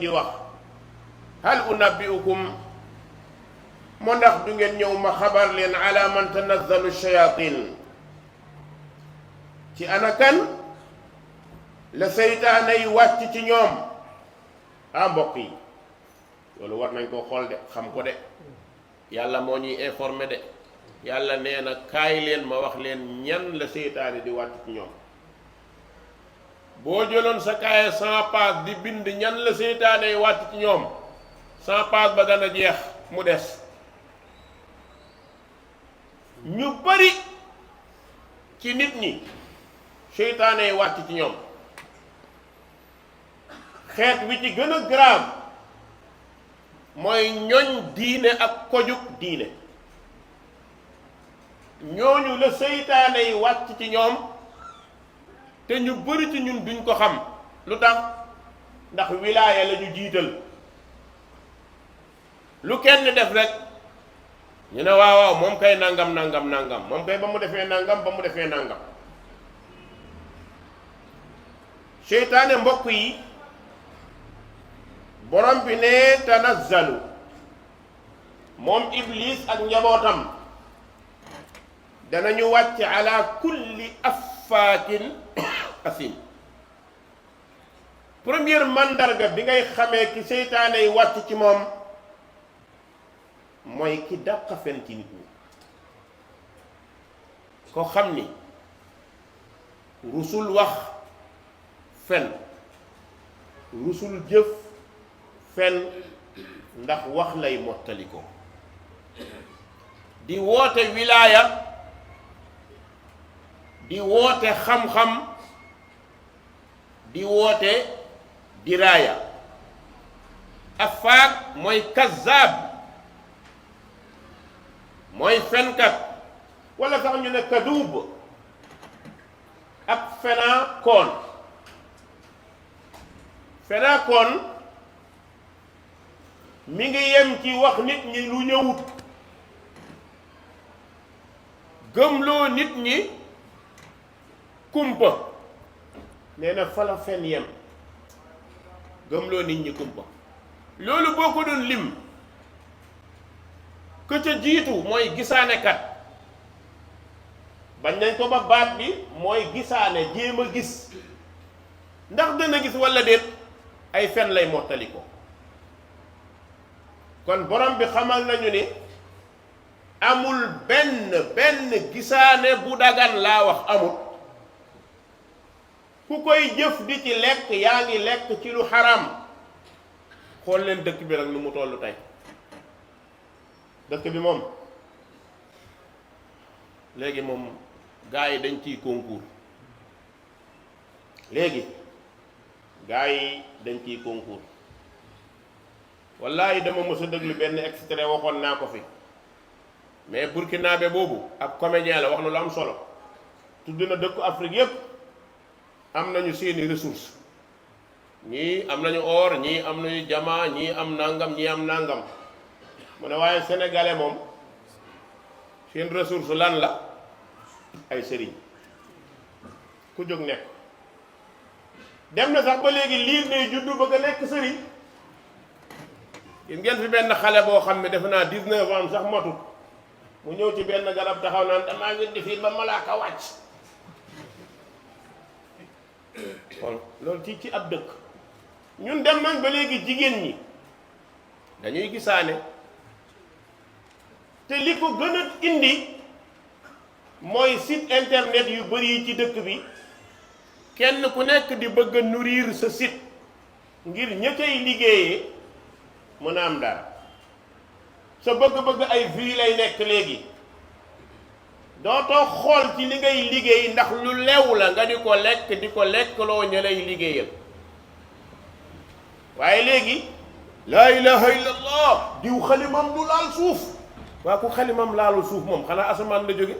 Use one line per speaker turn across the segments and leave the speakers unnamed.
di wax hal unabbiukum mo ndax du ngeen ñëw ma xabar leen ala man tanazzalu shayatin ci anakan la seytaane yi wàcc ci ñoom mbokk yi loolu war nañ ko xool de xam ko de yàlla moo ñuy informé de yàlla nee na kaay leen ma wax leen ñan la seytaane di wàcc ci ñoom boo jëloon sa kaye 100 pages di bind ñan la seytaane yi wàcc ci ñoom 100 pages ba dana jeex mu des ñu bari ci nit ñi seytaane yi wàcc ci ñoom xeet wi ci gën a grave mooy ñoñ diine ak kojug diine ñooñu la seytaane yi wàcc ci ñoom te ñu bari ci ñun duñ ko xam lu tax ndax wilaaya la ñu jiital lu kenn def rek ñu ne waaw waaw moom kay nangam nangam nangam moom kay ba mu defee nangam ba mu defee nangam seytaane mbokk yi borom bi ne tanazzalu moom iblis ak njabootam danañu wàcc ala kulli affaakin asim première mandarga bi ngay xamee ki seytaane yi wàcc ci moom mooy ki dàq fen ci nit ñi ko xam ni rusul wax fen rusul jëf fen ndax wax lay mottali ko di woote wilaaya di woote xam-xam di woote diraaya afaak mooy kazzab mooy fenkat wala sax ñu ne kaduub ab fenaakoon fenaakoon mi ngi yem ci wax nit ñi lu ñëwut gëmloo nit ñi kumpa nee na fala fen yem gëmloo nit ñi kumpa loolu boo ko doon lim ka ca jiitu mooy gisaanekat bañ nañ ko ba baat bi mooy gisaane jéem a gis ndax dana gis walla déet ay fen lay mottali ko kon borom bi xamal nañu ni amul benn gisaane bu dagan laa wax amul ku koy jëf di ci lekk yaa ngi lekk ci lu xaram xool leen dëkk bi rek nu mu tollu tey dëkk bi moom léegi moom gaa yi dañ ciy concours léegi gaa yi dañ ciy concours wallahi dama mës a déglu benn extrait waxoon naa ko fi mais burkinabé boobu ab comédien la wax na lu am solo tudd na dëkku Afrique yépp am nañu seeni ressources ñii am nañu or ñii am nañu jama ñii am nangam ñii am nangam mu ne waaye sénégalais moom seen ressource lan la ay sëriñ ku jóg nekk dem na sax ba léegi liir day juddu bëgg a nekk sëriñ gis ngeen fi benn xale boo xam ne defe naa 19 ans sax matut mu ñëw ci benn garab taxaw naan damaa ngi di fii ba malaaka wàcc kon loolu ci ab dëkk ñun dem nañ ba léegi jigéen ñi dañuy gisaane te li ko gën a indi mooy site internet yu bari yi ci dëkk bi kenn ku nekk di bëgg a nourrir sa site ngir ña cay liggéeyee mën a am dara sa bëgg-bëgg ay vues lay nekk léegi dootoo xool ci li ngay liggéey ndax lu lew la nga di ko lekk loo ña lay liggéeyal waaye léegi laa ilaha illallah diw xalimam du laal suuf waa ku xalimam laalu suuf moom xanaa asamaan la jóge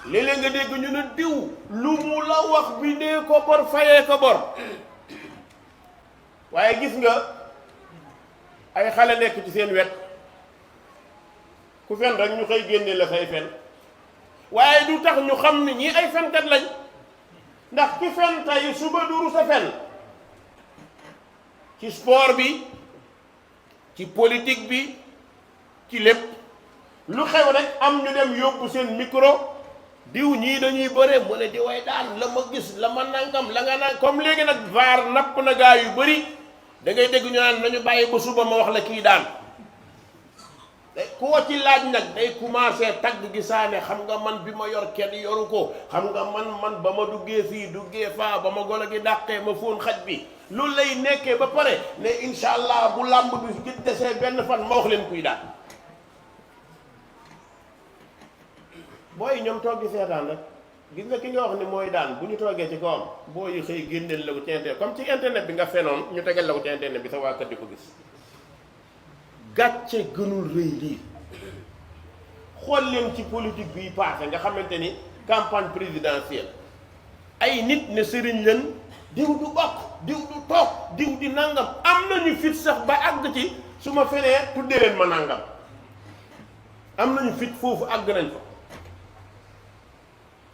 léeg-léeg nga dégg ñu ne diw lu mu la wax bindee ko bor fayee ko bor waaye gis nga ay xale nekk ci seen wet ku fen rek ñu koy génne la say fen waaye du tax ñu xam ni ñii ay fenkat lañ ndax ki fen tey suba du rus a fen ci sport bi ci politique bi ci lépp lu xew rek am ñu dem yóbbu seen micro diw ñii dañuy bëre mu ne di way daan la ma gis la ma nangam la nga naan comme léegi nag vaar napp na gaa yu bëri da ngay dégg ñu naan nañu bàyyi ba suba ma wax la kii daan koo ci laaj nag day commencé tagg gisaane xam nga man bi ma yor kenn yoru ko xam nga man ba ma duggee fii duggee faa ba ma golo gi dàqee ma fóon xaj bi loolu lay nekkee ba pare ne incha allah bu làmb bi gi desee benn fan ma wax leen kuy daan booy ñoom toog di seetaan rek gis nga ki nga wax ni mooy daan bu ñu toogee ci kawam booy yi xëy génneel la ko ci internet comme ci internet bi nga fenoon ñu tegal la ko ci internet bi sa waa kër di ko gis gàcce gënul rëy lii xool leen ci politique bii paase nga xamante ni campagne présidentielle ay nit ne sëriñ leen diw du bokk diw du toog diw di nangam am nañu fit sax ba àgg ci su ma fenee tuddee leen ma nangam am nañu fit foofu àgg nañ fa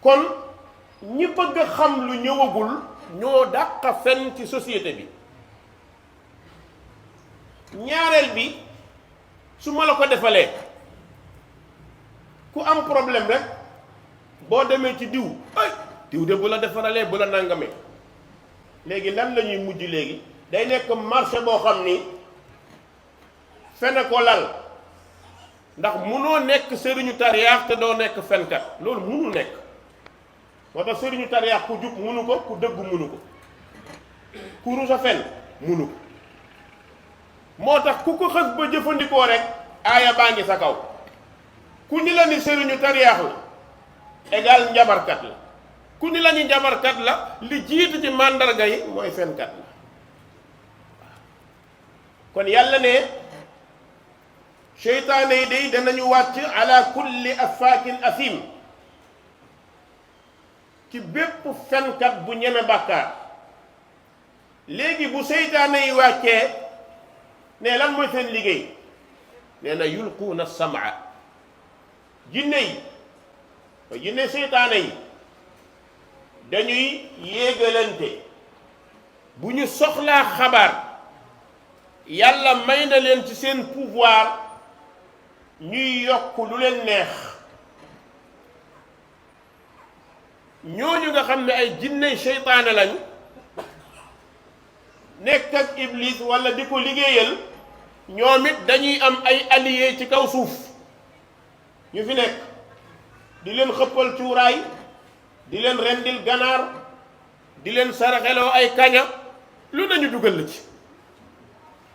kon ñi bëgg a xam lu ñëwagul ñoo dàq fen ci société bi ñaareel bi su ma la ko defalee ku am problème rek boo demee ci diw ay diw de bu la defaralee bu la nangamee léegi lan la ñuy mujj léegi day nekk marché boo xam ni fene ko lal ndax munoo nekk sëriñu tariyaax te doo nekk fenkat loolu munul nekk moo tax sëriñu tariyaax ku jub munu ko ku dëgg munu ko ku rusa fen munu ko moo tax ku ko xës ba jëfandikoo rek aaya baa ngi sa kaw ku ni la ni sëriñu tariyaax la égal njabarkat la ku ni la ni njabarkat la li jiitu ci màndarga yi mooy fenkat la kon yàlla ne seytaane yi day danañu wàcc ala kulli affaakin asim ci bépp fenkat bu ñeme bàkkaar léegi bu seytaane yi wàccee ne lan mooy seen liggéey nee na yulquuna samaa jinne seytaane yi dañuy yéegalante bu ñu soxlaa xabaar yàlla may na leen ci seen pouvoir ñuy yokk lu leen neex ñooñu nga xam ne ay jinne seytaane lañ nekk ak iblis wala di ko liggéeyal ñoom it dañuy am ay alliés ci kaw suuf ñu fi nekk di leen xëppal cuuraay di leen rendil ganaar di leen saraxeloo ay kaña lu ne ñu dugal la ci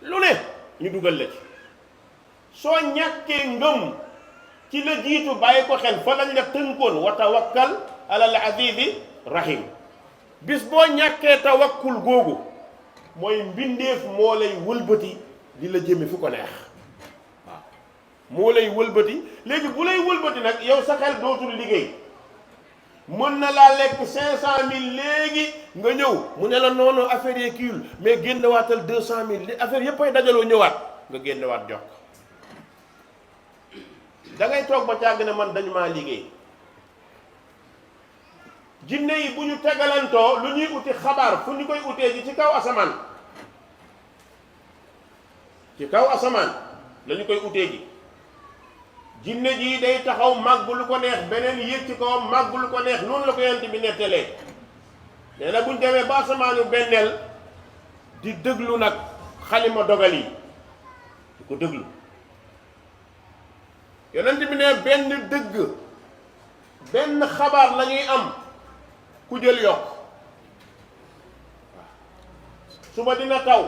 lu ne ñu dugal la ci soo ñàkkee ngëm ci la jiitu bàyyi ko xel fa lañ la tënkoon wa tawakkal alal azizi rahim bis boo ñàkkee tawakkul googu mooy mbindeef moo lay wëlbati di la jëme fu ko neex waaw moo lay wëlbati léegi bu lay wëlbati nag yow sa xel dootul liggéey mën na laa lekk 500000 léegi nga ñëw mu ne la noonu affaire yi kiiwul mais génn waatal 200000 li affaire yëpp ay dajaloo ñëwaat nga génn waat jox ko da ngay toog ba càgg ne man dañu maa liggéey jinne yi bu ñu tegalantoo lu ñuy uti xabaar fu ñu koy utee ji ci kaw asamaan la ñu koy utee ji jinne ji day taxaw màgg lu ko neex beneen yéeg ci kawam màgg lu ko neex noonu la ko yent bi nettalee nee na buñ demee ba asamaanu benneel di déglu nag xalima dogal yi di ko déglu yonent bi ne benn dëgg benn xabaar la ñuy am ku jël yokk suba dina taw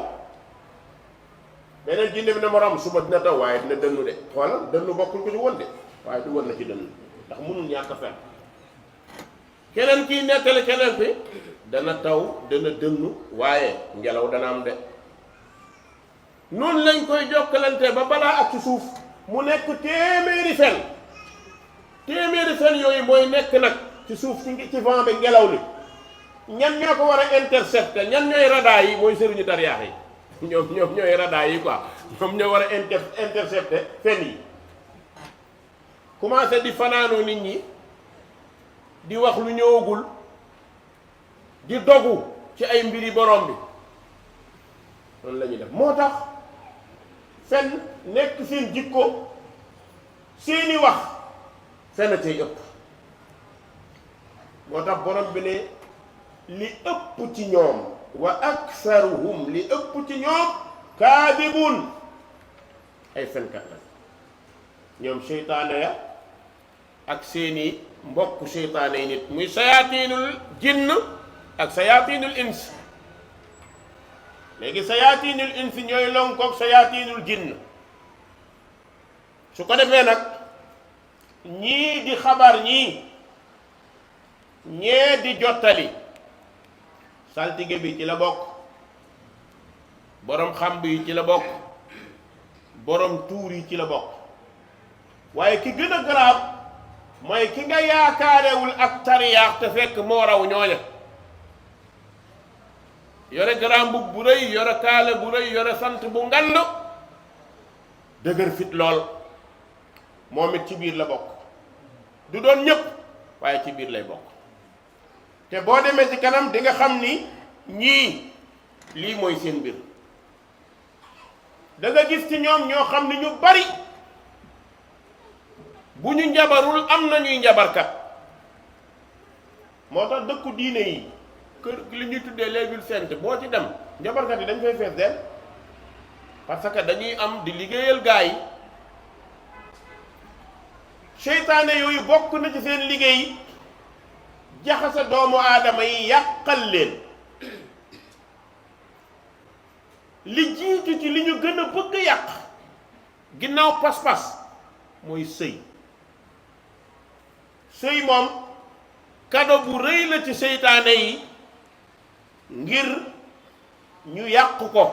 beneen jinne bi ne morom suba dina taw waaye dina dënnu de xoolal dënnu bokkul ko ci woon de waaye du woon na ci dënnu ndax mënul ñàkk a fen keneen kii nettali keneen bi dana taw dana dënnu waaye ngelaw dana am de noonu lañ koy jokkalante ba balaa ak ci suuf mu nekk téeméeri fen yooyu mooy nekk nag ci suuf ci vent bi ngelaw li ñan ñoo ko war a intercepter ñan ñooy radar yi mooy sëriñu tariyaax yi ñoom ñooy radar yi quoi ñoom ñoo war a intercepter fen yi commencé di fanaanoo nit ñi di wax lu ñëwagul di dogu ci ay mbiri borom bi noonu la ñuy def moo tax fen nekk seen jikko seeni wax fen cay ëpp moo tax borom bi ne li ëpp ci ñoom wa aktharuhum li ëpp ci ñoom kaadibun ay fenkat la ñoom seytaane ya ak seeni mbokk seytaane yi nit muy sayaatiinul jinn ak sayaatiinul ins léegi sayaatiinul ins ñooy lonkoog sayaatiinul jinn su ko defee nag ñii di xabar ñee di jottali saltige bi ci la bokk borom xamb yi ci la bokk borom tuur yi ci la bokk waaye ki gën a garaaw mooy ki nga yaakaarewul ak tariyaax te fekk moo raw ñooña yore garaam bu rëy yore kaale bu rëy yore sant bu ngand dëgër fit lool moom it ci biir la bokk du doon ñëpp waaye ci biir lay bokk te boo demee ci kanam di nga xam ni ñii lii mooy seen mbir da nga gis ci ñoom ñoo xam ni ñu bari bu ñu njabarul am na ñuy njabarkat moo tax dëkku diine yi kër li ñuy tuddee les villes saintes boo ci dem njabarkat yi dañ fay fees del parce que dañuy am di liggéeyal gaa yi seytaane yooyu bokk na ci seen liggéey jaxase doomu aadama yi yàqal leen li jiitu ci li ñu gën a bëgg yàq ginnaaw pas-pas mooy sëy sëy moom kado bu rëy la ci seytaane yi ngir ñu yàq ko